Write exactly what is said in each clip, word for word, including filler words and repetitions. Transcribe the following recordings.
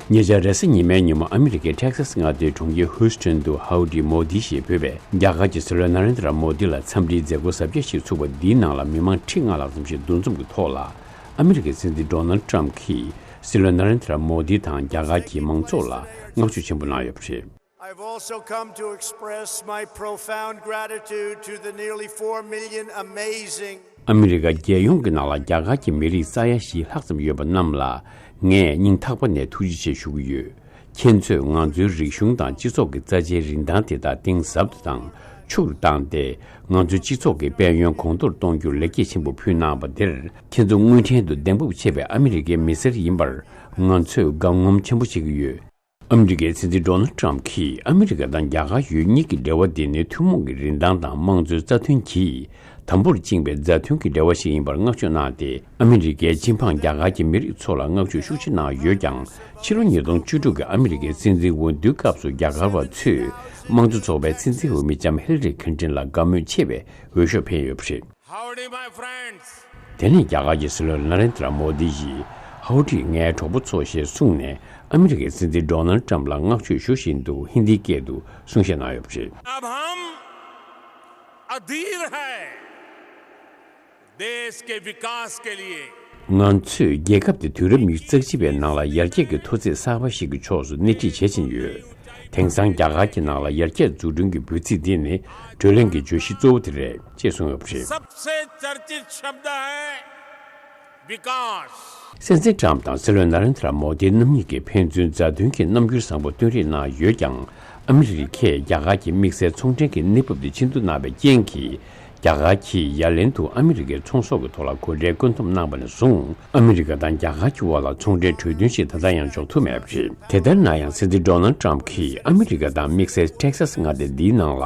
ཉེ་ཆར་རེས་གཟའ་ཉི་མའི་ཉིན་མོ་ཨ་མི་རི་ཀའི་ཊེག་སཱ་སི་མངའ་སྡེའི་གྲོང་ཁྱེར་ཧུའུ་སི་ཊོན་དུ་ཧའུ་ཌི་མོ་དི་ཞེས་འབོད་པའི་རྒྱ་གར་གྱི་སྲིད་བློན་ན་རེན་དྲ་མོ་དི་ལ་འཚམས་འདྲིའི་མཛད་སྒོ་གཟབ་རྒྱས་ཤིག་ཚུགས་པ་འདིའི་ནང་ལ་མི་མང་ཁྲི་ལྔ་ལྷག་ཙམ་ཞིག་འདུ་འཛོམས་ཀྱི་ཐོག་ལ། ཨ་མི་རི་ཀའི་སྲིད་འཛིན་ཌོ་ནལ་ཌི་ཊརམ་ཕི་གྱིས་སྲིད་བློན་ན་རེན་དྲ་མོ་དི་དང་རྒྱ་གར་གྱི་མང་ཚོགས་ལ་བསྔགས་བརྗོད་ཆེན་པོ་གནང་ཡོད་པ་རེད། I've also come to express my profound gratitude to the nearly four million amazing ཨ་མི་རི་ཀ་རྒྱལ་ཡོངས་ཀྱི་ནང་ལ་རྒྱ་གར་གྱི་མི་རིགས་ས་ཡ་བཞི་ལྷག་ཙམ་ཡོད་པ་རྣམས་ལ་ངས་སྙིང་ཐག་པ་ནས་ཐུགས་རྗེ་ཆེ་ཞུ་གི་ཡོད། ཁྱེད་ཚོས་ང་ཚོའི་རིག་གཞུང་དང་སྤྱི་ཚོགས་ཀྱི་རྩ་ཆེའི་རིན་ཐང་དེ་དག་གཏིང་ཟབ་ཏུ་དང་ཕྱུག་ཏུ་བཏང་སྟེ། ང་ཚོའི་སྤྱི་ཚོགས་ཀྱི་དཔལ་ཡོན་གོང་མཐོར་གཏོང་རྒྱུར་ལེགས་སྐྱེས་ཆེན་པོ་ཕུལ་གནང་བ་དེར། ཁྱེད་ཚོ་དངོས་བྲན་དུ་གདེང་སྤོབས་ཆེ་བའི་ཨ་མི་རི་ཀའི་མི་སེར་ཡིན་པར་ང་ཚོས་དགའ་ངོམ་ཆེན་པོ་བྱེད་ཀྱི་ཡོད། ཨ་མི་རི་ཀའི་སྲིད་འཛིན་ཌོ་ནལ་ཌི་ཊརམ་ཕི་གྱིས། ཨ་མི་རི་ཀ་དང་རྒྱ་གར་ཡུལ་གཉིས་ཀྱི་འབྲེལ་བ་འདི་ནི་ཐུན་མོང་གི་རིན་ཐང་དང་དམངས་གཙོའི་རྩ་དོན་གྱིས་དམ་པོར་བཅིངས་པའི་མཛའ་མཐུན་གྱི་འབྲེལ་བ་ཞིག་ཡིན་པར་བསྔགས་བརྗོད་གནང་སྟེ། ཨ་མི་རི་ཀའི་སྤྱི་འབངས་རྒྱ་གར་གྱི་མི་རིགས་ཚོ་ལ་བསྔགས་བརྗོད་ཤུགས་ཆེ་གནང་ཡོད་ཀྱང་། ཕྱི་ལོ་ཉིས་སྟོང་བཅུ་དྲུག་གི་ཨ་མི་རི་ཀའི་སྲིད་འཛིན་འོས་བསྡུའི་སྐབས་སུ་རྒྱ་གར་བ་ཚོས་དམངས་གཙོ་ཚོགས་པའི་སྲིད་འཛིན་འོས་མི་ལྕམ་ཧིལ་རི་ཁིན་ཏིན་ལ་དགའ་མོས་ཆེ་བའི་འོས་ཤོག་འཕེན་ཡོད་པ་རེད། Howdy, my friends. དེ་ནས་རྒྱ་གར་གྱི་སྲིད་བློན་ན་རེན་དྲ་མོ་དི་ཡིས། ཧའོ་ཌི་ངའི་གྲོགས་པོ་ཚོ་ཞེས་གསུངས་ནས། ཨ་མི་རི་ཀའི་སྲིད་འཛིན་ཌོ་ནལ་ཌི་ཊརམ་ཕི་ལ་བསྔགས་བརྗོད་ཞུ་བཞིན་དུ་ཧིན་དིའི་སྐད་དུ་གསུང་བཤད་གནང་ཡོད་པ་རེད། अब हम अधीर है देश के विकास के लिए। ང་ཚོས་རྒྱལ་ཁབ་དེ་དུས་རབས་ཉི་ཤུ་རྩ་གཅིག་པའི་ནང་ལ་ཡར་རྒྱས་ཀྱི་མཐོ་ཚད་གསར་པ་ཞིག་གི་ཕྱོགས་སུ་སྣེ་ཁྲིད་བྱེད་བཞིན་ཡོད། དེང་སང་རྒྱ་གར་གྱི་ནང་ལ་ཡར་རྒྱས་འཛུགས་སྐྲུན་གྱི་འབོད་ཚིག་འདི་ནི་བགྲོ་གླེང་གི་བརྗོད་གཞི་གཙོ་བོ་དེ་རེད་ཅེས་གསུངས་ཡོད་པ་རེད། सबसे चर्चित शब्द है विकास। སྲིད་འཛིན་ཊརམ་ཕི་དང་སྲིད་བློན་ན་རེན་དྲ་མོ་དི་རྣམ་གཉིས་ཀྱིས་ཕན་ཚུན་མཛའ་མཐུན་གྱི་རྣམ་འགྱུར་བཟང་པོ་སྟོན་རེས་གནང་ཡོད་ཀྱང་། ཨ་མི་རི་ཁས་རྒྱ་གར་གྱི་དམིགས་བསལ་ཚོང་འབྲེལ་གྱི་གནས་བབ་དེ་ཆེ་བསྟོད་གནང་བའི་རྐྱེན་གྱིས། རྒྱ་གར་གྱིས་ཡ་ལན་དུ་ཨ་མི་རི་ཀའི་ཚོང་ཟོག་གི་ཐོག་ལ་གོད་འདྲའི་བཀོད་འདོམས་གནང་བ་ནས་བཟུང་། ཨ་མི་རི་ཀ་དང་རྒྱ་གར་གྱི་དབར་ལ་ཚོང་འབྲེལ་གྲོས་མཐུན་ཞིག་ད་ལྟ་ཡང་འཇོག་ཐུབ་མེད་པ་རེད། དེ་ལྟར་ན་ཡང་སྲིད་འཛིན་ཌོ་ནལ་ཊརམ་ཕི་གྱིས་ཨ་མི་རི་ཀ་དང་དམིགས་བསལ་ཊེག་སཱ་སི་མངའ་སྡེ་འདིའི་ནང་ལ་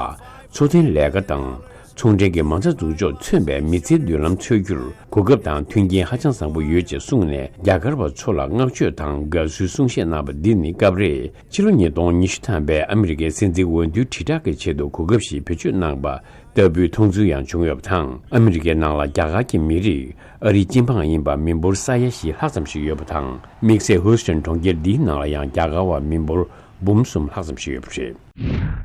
འཚོ་རྟེན་ལས་ཀ་དང་། ཚོང་འབྲེལ་གྱི་མ་རྩ་འཛུགས་ཕྱོགས་མཚོན་པའི་མི་ཚེའི་མདུན་ལམ་འཚོལ་རྒྱུར་གོ་སྐབས་དང་མཐུན་རྐྱེན་ཧ་ཅང་བཟང་པོ་ཡོད་ཅེས་གསུངས་ནས། རྒྱ་གར་བ་ཚོ་ལ་བསྔགས་བརྗོད་དང་དགའ་བསུའི་གསུང་བཤད་གནང་བ་འདི་ནི་སྐབས་རེ་ཕྱི་ལོ་ཉིས་སྟོང་ཉི་ཤུ་ཐམ་པའི་ཨ་མི་རི་ཀའི་སྲིད་འཛིན་འོས་བསྡུའི་དྲིལ་བསྒྲགས་ཀྱི་ཆེད་དུ་གོ་སྐབས་ཤིག་བེད་སྤྱོད་གནང་པ་ལྟ་བུའི་མཐོང་ཚུལ་ཡང་བྱུང་ཡོད་པ་དང་། ཨ་མི་རི་ཀའི་ནང་ལ་རྒྱ་གར་གྱི་མི་རིགས་ཨ་རིའི་སྤྱི་འབངས་ཡིན་པ་མི་འབོར་ས་ཡ་བཞི་ལྷག་ཙམ་ཞིག་ཡོད་པ་དང་། དམིགས་བསལ་ཧུའུ་སི་ཊོན་གྲོང་ཁྱེར་འདིའི་ནང་ལ་ཡང་རྒྱ་གར་བ་མི་འབོར་འབུམ་གསུམ་ལྷག་ཙམ་ཞིག་ཡོད་པ་རེད།